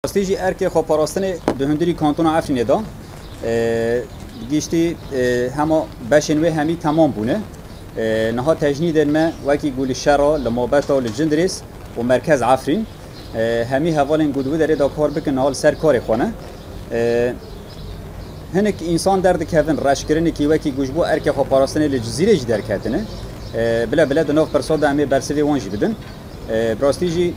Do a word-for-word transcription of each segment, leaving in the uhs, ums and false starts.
Rastî jî erkê xweparastinê di hundirî kantona Efrînê de, e, giştî, e, hema beşên wê hemî temam bûne. E, niha tejnîdên me wekî ku li Şera, li Mabeta, li Cindirês û Merkez Efrîn, e, hemî hevalên ku di wî derê de kar bikin niha li ser karê xwe ne. E, hinek însan derdikevin reşkirinekî wekî ku ji bo erkê xweparastinê li Cizîrê jî derketine. E, bile bile di nav pirsa de em ê bersivê wan jî bidin. E, bi rastî jî,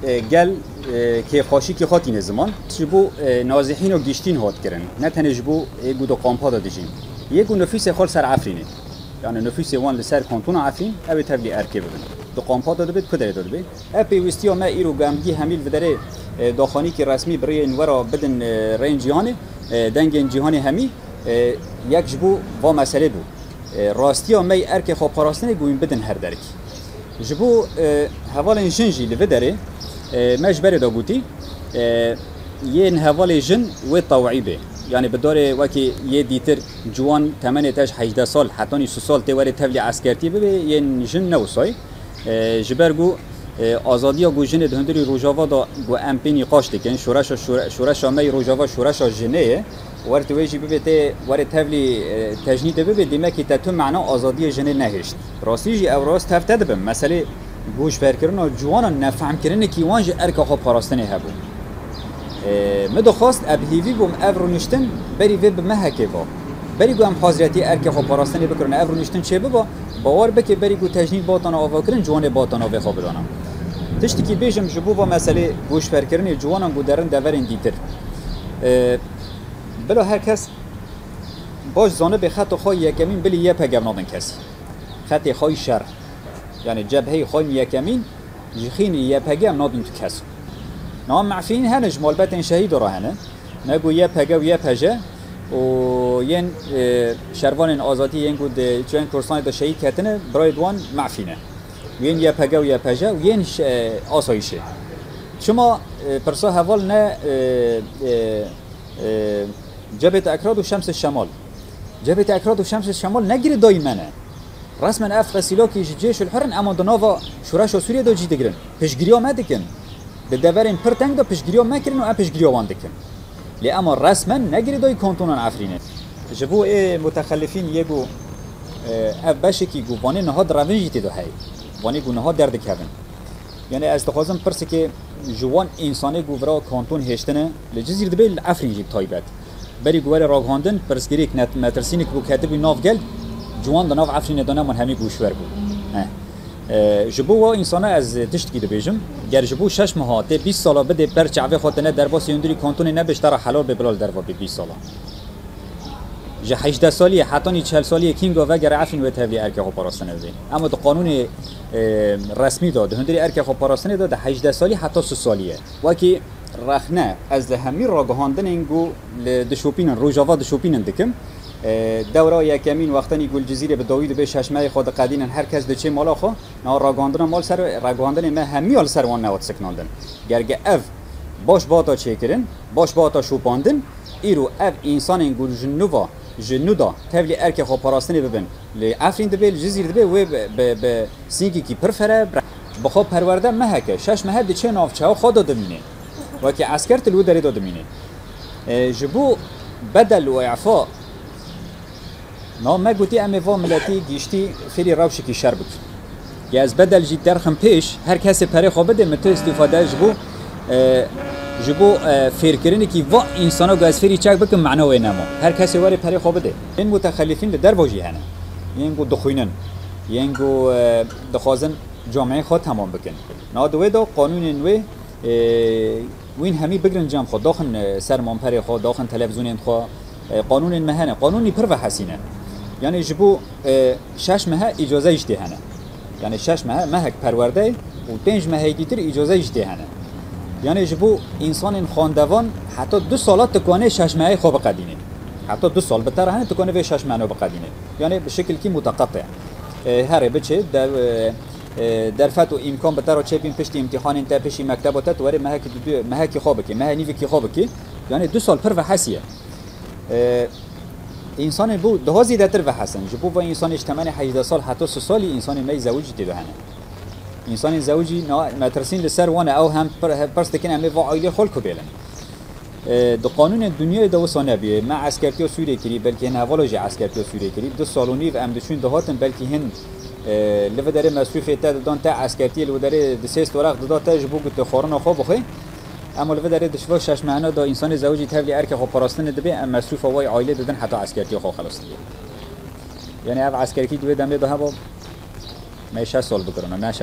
e, gel, e, kêfxweşîkî xwe tîne ziman. Ji bo, e, nazîhîn û giştîn hat kirin. Ne tenê ji bo ê ku di kampa de dijîn. Yê ku nifûsê xwe li ser Efrînê. Yani nifûsê wan li ser kantona Efrîn, ew ê tevlî erkê bibin. Di kampa de dibê, di ku derê de dibê. Ev pêwîstiya me îro ku em gî hemî li viderê, e, daxanîkî resmî bi rêyên we re bidin, e, rêyên cîhanê, e, dengên cîhanê hemî, e, yek ji bo va meselê bû. E, rastiya me yê erkê xwe parastinê ku wîn bidin her derekî. Ji bo, e, hevalên jin jî li vê derê, e, me ji berê de gotî, e, yên hevalê jin wê tewî bê. Yani bi darê wekî yê dîtir ciwan temenê te ji hejdeh sal hetanî sî sal tê werê tevlî eskertî bibê, yên jin ne wisayî. E, ji ber ku, e, azadiya ku jinê di hundirî Rojava de ku em pê nîqaş dikin, şoreşa, şore-, şoreşa me yê Rojava şoreşa jinê ye. Wer tu wê jî bibê tê werê tevlî, e, tejnîdê bibê, demekî te tu mena azadiyê jinê nehêşt. Rastî jî ew rast tev te dibim. Meselê goşverkirina ciwanan nefehmkirinekî wan ji erka xwe parastinê hebû. E, min dixwest, ev hêvî bûm, ev rûniştin berî vê bi mehekê va. Berî ku em hazretî erkê xwe parastinê bikirin, ev rûniştin çêbiba, bawer bike berî ku tejnîd batana avakirin, ciwanê batana vê xwe bidana. Tiştekî bêjim ji bo va meselê goşverkirinê ciwanan ku derin deverên dîtir. E, Bila her kes baş zanibe xeta xwe yekemîn bilî Y P G ev nadin kesî. Xetê xwe yî şer. Yani cebheyê xwe yî yekemîn ji xînî Y P G ev nadin tu kes. Niha mefîn hene ji malbetên şehîdo re hene. Me got Y P G û Y P J û yên, e, şervanên azadî yên ku di çiyên Kurdistanê de şehîd ketine, birayê di wan mefî ne. Yên Y P G û Y P J û yên ş-, e, asayîşê. Çima, e, pirsa heval ne, e, e, E, Cebhete Ekrad û Şems Şemal. Cebhete Ekrad û Şems Şemal ne girêdayî me ne. Resmen ev qesîlakî ji Cêşul Hur in, ema di nava şoreşa Sûriyê de cî digirin. Piştgiriya me dikin. Di deverên pir teng de piştgiriya me kirin û em piştgiriya wan dikin. Lê ema resmen ne girêdayî kantonan Efrînê. Ji bo ê mutexelifîn yê ku, e, ev beşekî ku vanê niha direvin jî tê de heye. Vanê ku niha derdikevin. Yani ez dixwazim pirsekê ji wan însanê ku vira kanton hêştine, li Cizîr dibe, li Efrîn jî bi taybet. Berî ku were ragihandin, pirsgirêk net-, metirsînek bû ketibû nav gel, ciwan di nav Efrînê de neman, hemî goşwer bû. Heh. E, ji bo wa însana ez tiştekî dibêjim, ger ji bo şeş meha tê bîst sala bidê ber çavê xwe tine derbasî hundirî kantonê nebê, ji te re helal bê bila li derva bê bîst sala. Ji hejdeh saliyê hetanî çel saliyê kînga vegere Efrîn wê tevlî erkê xwe parastinê bibê. Ema di qanûnê, e, resmî de, di hundirê erkê xwe parastinê de, di hejdeh salî heta sî salî ye. Wekî rexne, ez li hemî ragihandinên ku li dişopînin, Rojava dişopînin dikim. E, dewra yekemîn wextenî ku li Cizîrê bi dawî dibê şeş mehê xwe diqedînin, her kes diçê mala xwe. Niha ragihandina me li ser, ragihandinê me hemiya li ser wan newe disiknandin. Gerge ev baş bata çêkirin, baş bata şopandin, îro ev însanên ku ji nû va, ji nû da tevlî erkê xwe parastinê bibin, li Efrîn dibê, li Cizîr dibê, wê bi, bi, bi sîngekî pir fere, bi xwe perwerde meheke, şeş mehe diçe navçeya xwe de dimîne. Wekî esker tu li wî derê de dimîne. E, ji bo bedel û îfa Na me gotî, em ê va miletî giştî fêrî rewşekî şer bikin. Ya ez bedel jî derxim pêş, her kesê perê xwe bide, min tu îstîfade ji bo, e, ji bo, e, fêrkirinekî va însana ku ez fêrî çek bikim, mena wê nema. Her kesê were perê xwe bide. Yên mutexelifîn li derva jî hene. Yên ku dixwînin. Yên ku, e, dixwazin cameyê xwe temam bikin. Na di wê de qanûnên wê, e, wîn hemî bigrin cem xwe, daxin, e, ser manperê xwe, daxin televîzyonên xwe. E, qanûnên me hene. Qanûnî pir vehesî ne. Yani ji bo, e, şeş mehe îcazeyî jî tê hene. Yani şeş mehe, mehek perwerde ye û pênc meheyî dîtir îcazeyî jî tê hene. Yani ji bo însanên xandevan heta du sala tu kanê şeş meheyê xwe biqedînê. Heta du sal bi te re hene, tu kanê vê şeş mehano biqedînê. Yani bi şekilkî muteqetî. E, herê biçê, de, e, e, derfet û îmkan bi te re çêbîn piştî îmtîhanên te, piştî mekteba te, tu werê mehekî du, du, mehekî xwe bikî, mehê nîvekî xwe bikî. Yani du sal pir vehesî ye. E, însanên bo daha zêdetir vehesin. Ji bo va însanê ji temenê hejdeh sal heta sî salî însanê me yê zewicî tê de hene. Însanên zewicî na, metirsîn li ser wan e, ew hem pir-, he-, pirs dikin em ê va aîlê xwe li ku bêlin. E, di qanûnên dinyayê de wisa nebûye. Me eskertiya Sûriyê kirî, belkî hin hevala jî eskertiya Sûriyê kirî. Du sal û nîv em diçûn dihatin, belkî hin, e, li vê derê mesrûfê te didan te eskertiyê li wê derê di sê storex dida te ji bo ku tu xwarina xwe bixwî. Ema li vê derê di şiva şeş mehina de însanê zewicî tevlî erkê xwe parastinê dibe, em mesrûfa wê aîlê didin heta eskertiya xwe xelas dibe. Yani ev eskerkî di wê demê de heba me şeş sal bikirina, ne şeş.